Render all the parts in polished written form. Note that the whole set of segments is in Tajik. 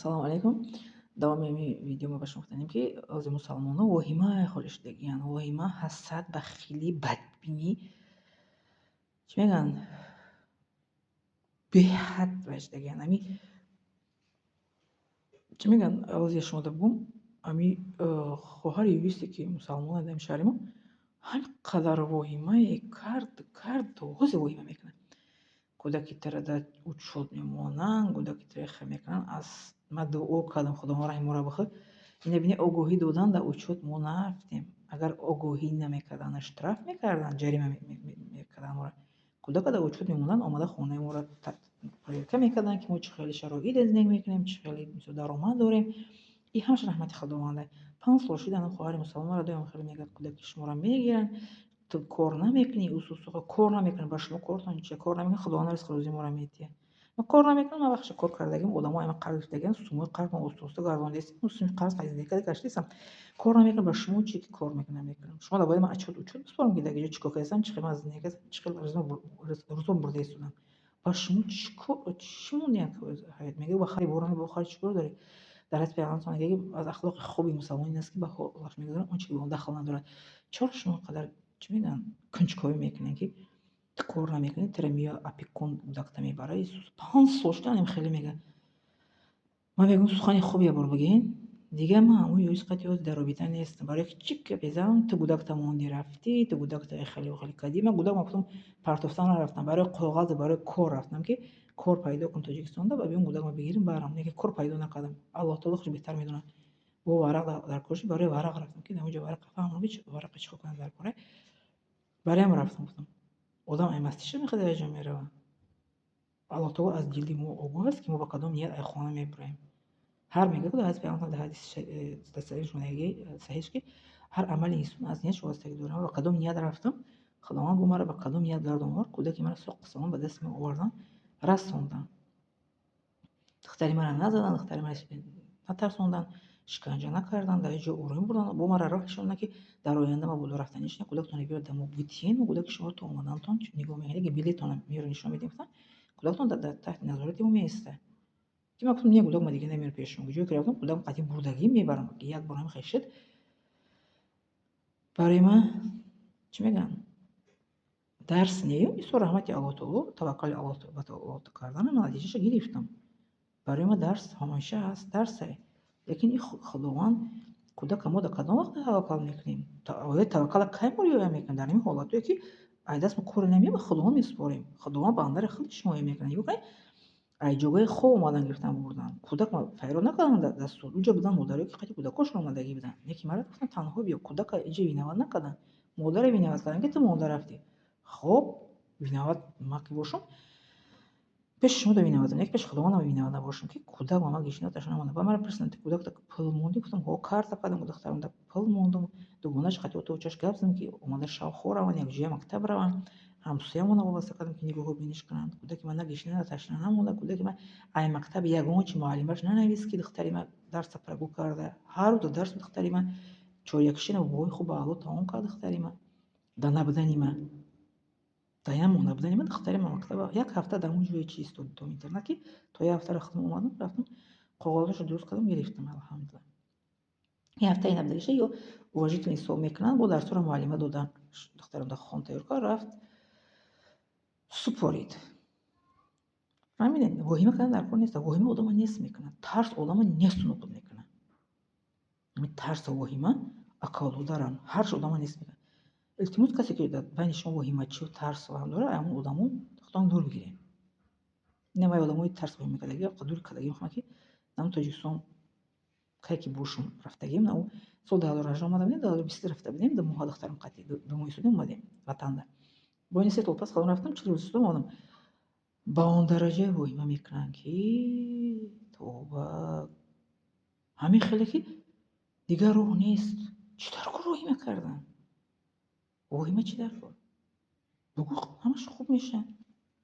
Ассалому алайкум. Давоми ҳамин видео мо ба шумо гуфтанем, ки ҳозир мусалмонҳо воҳима холӣ шудагиянд. Воҳима, ҳасад, бахилӣ, бадбинӣ, чӣ мегӯянд, беҳад вай шудагиянд. Ҳами чӣ мегӯянд, ҳозир шумода бигӯм, ҳами хоҳари юристе, ки мусалмон дар шаҳри мо, ҳамин қадар воҳимае кард, кард, то ҳозир воҳима мекунад. Кӯдаки тара дар учёт мемонанд, кӯдаки тара хел мекунанд. Аз ман дуо кардам, Худованд раҳми моро бихӯр. Ина бини, огоҳӣ додан, дар учёт мо нарафтем. Агар огоҳӣ намекарданд, штраф мекарданд, ҷарима мекарданд моро. Кӯдака дар учёт мемонданд, омада хонаи моро проверка мекарданд, ки мо чӣ хеле шароит зиндагӣ мекунем, чӣ хеле, мисол, даромад дорем. И ҳамааш раҳмати Худованда. 5 сол шуд, ана хоҳари мусалмон маро доим хеле мегӯяд: «Кӯдаки шуморо мегиранд, ту кор намекунӣ, усусуха кор намекунӣ, ба шумо кортон чи кор намекунӣ, Худованд ризқу рӯзии моро медиҳад». Ман кор намекунам, ман вақтша кор кардагим, одамо ама қарз гирифтагиам, суммаи қарзро оста оста гардондаистем, сумми қарз зиндагӣ карда гаштаистам. Кор намекунам, ба шумо чи ки кор мекунам, мекунам. Шумо дар бояд ман отчёт учёт бисупорам, ки дар ҷо чӣ кор кардастам, чӣ хел ман зиндагӣ кардастам, чӣ хел рӯзо бурдаистодам. Ба шумо чӣ кор, чӣ монеа ҳаёт? Мегӯяд, ба хари борон, бо хари чӣ кор дорӣ? Дар ҳадиси Пайғамбар мегӯяд, ки аз ахлоқи хуби мусалмон ин аст, ки ба ҳолаш мегузорад он чи ки ба он дахл надорад. Чаро шумо қадар, чӣ мегӯянд, кунҷковӣ мекунед, ки ту кор намекунӣ, тура меоя опекун, кӯдакта мебара? 5 сол шуда анам хеле мегӯяд. Ман мегӯям, сухани хуб як бор бигӯед, дигар ман ҳамон юрист қати ҳозир дар робита нестам. Барое ки чӣ гап мезанам, ту кӯдакта монди рафтӣ, ту кӯдакта хеле хеле кардӣ. Ман кӯдакам гуфтам, партофтан нарафтам, барои коғаз, барои кор рафтам, ки кор пайдо кунам Тоҷикистонда ва биём, кӯдакамро бигирам, барам. Лекин кор пайдо накардам. Аллоҳ таоло худаш беҳтар медонад. Бо варақ дар кор шуд, барои варақ рафтам, ки дар онҷо варақа фаҳмам, ки варақа чӣ кор кунам дар кора. Бароям рафтам, гуфтам. Одам аймастиша мехоҳад, дар ҷо меравад. Аллоҳ таоло аз дили мо огоҳ аст, ки мо ба кадом ният ай хона мебуроем. Ҳар мегӯяд, ҳадиси Пайғамбар дар ҳадиси саҳиш, ки ҳар амали инсон аз нияташ вобастагӣ дорад. Ман ба кадом ният рафтам, Худованд бо маро ба кадом ният гардон овард, кӯдаки маро соқу салом ба дасти ман овардан, расонданд. Духтари маро назаданд, духтари маро натарсонданд, шиканҷа накарданд, дар ҳеҷ ҷо ором бурданд. Бо маро роҳ нишонданд, ки дар оянда мабодо рафтанӣ шуда, кӯдактонро биёред, дар мо битиҳед, мо кӯдаки шуморо то омадантон нигоҳ мекунем, ки билетонро меёрем, нишон медиҳем, гуфтанд, кӯдактон дар таҳти назорати мо меистад. Ки ман гуфтам, не, кӯдак ма дига намеёрам пеши шумо. Ҷое ки рафтам, кӯдакам қатъи бурдагӣ мебарам. Як бор ҳам хел шуд. Барои ман, чӣ мегӯянд, дарс не, бисёр раҳмати Аллоҳ таоло, таваккали Аллоҳ карданам, ман натиҷаша гирифтам. Барои ман дарс ҳамеша ҳаст, дарсе. Лекин и Худованд кӯдака мо дар кадом вақт таваккал мекунем? Оя таваккала кай мо риоя мекунем? Дар ҳамин ҳолатое, ки ай даст мо коре намеояд, ба Худованд месупорем. Худованд бандари худаш ҳимоя мекунад. Нигоҳ кунед, ай ҷойгоҳи хоб омадан, гирифтан, бурдан. Кӯдак файрод накарданд дар суд. Унҷо буданд модарое, ки қати кӯдакошон омадагӣ буданд. Лекин маро гуфтанд, танҳо биё. Кӯдака инҷа виноват накарданд. Модаре виноват карданд, ки ту монда рафтӣ. Хоб, виноват ман ки бошам, пеши шумо да виноватам, лекин пеши Худовандам виноват набошам, ки кӯдак ба ман гишноташ намонда. Ба маро пурсиданд, ту кӯдакта пул мондӣ? Гуфтам, ҳо, карта кардам, духтарамда пул мондум. Дугонааш қати оту-очаш гап задам, ки омада шавхо раванд, якҷоя мактаб раванд. Ҳамсоямонро вобаста кардам, ки нигоҳу биниш кунанд. Кӯдаки ман на гишна, на ташна намонда. Кӯдаки ман ай мактаб ягон чи муаллимаш нанавист, ки духтари ман дарса прогул карда. Ҳар рӯз дарс духтари ман чорякшина бобои хуб ба аъло тамом кард духтари ман. Дар набудани ман. Дар як моҳ набудани ман духтари ман мактаба як ҳафта дар он ҷое чи истод, то интернат, ки то як ҳафта рафтам, омадам, рафтам, коғазошро дуруст кардам, гирифтам, алҳамдулилла. Як ҳафтаи набудагиша ё уважительный ҳисоб мекунанд, бо дарсҳоро муаллима додан. Духтарам дар хон тайёр кард, рафт, супорид. Фаҳмидед? Воҳима кардан дар кор нест. Воҳима одамро нест мекунад. Тарс одамро несту нобуд мекунад. Ҳамин тарсу воҳима акалударанд. Ҳарш одамро нест мекунад. Илтимос, касе ки дар байни шумо воҳимачию тарс ваҳм дорад, ҳамон одамо худтон дур бигиред. Ина вай одамои тарс воҳима кардагӣ, дур кардагӣ мехоҳам, ки дар Тоҷикистон кай ки бошум рафтагим, на соли 2018 омада будем, 2020 рафта будем, 2 моҳа духтарам қатъи 2 моҳ истодем, омадем ватанда. Бо ин 3 сол пас худам рафтам, 40 рӯз истодам, омадам. Ба он дараҷа воҳима мекунанд, ки тоба, ҳамин хеле, ки дигар роҳ нест. Чӣ дар кор воҳима кардан? Воҳима чӣ дар кор? Бугӯ, ҳамаш хуб мешавад.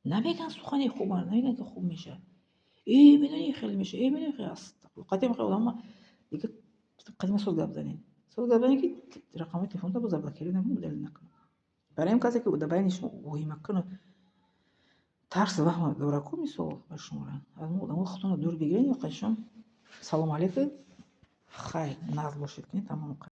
Намегӯянд сухани хубанд, намегӯянд, ки хуб мешавад. Э, медонӣ, хеле мешавад, э, медонӣ, хеле қатъи хеле одама дига қадима соз гап занед. Соз гап занед, ки рақамҳои телефонро боз заблокировать накунам, удалить накунам. Барои ҳам касе, ки дар байни шумо воҳима кунад, тарс ваҳма дора ку, мисол, ба шуморо аз мо одамо худтонро дур бигиред ё қашон. Салому алейкум, хайр, нағз бошед, тамом.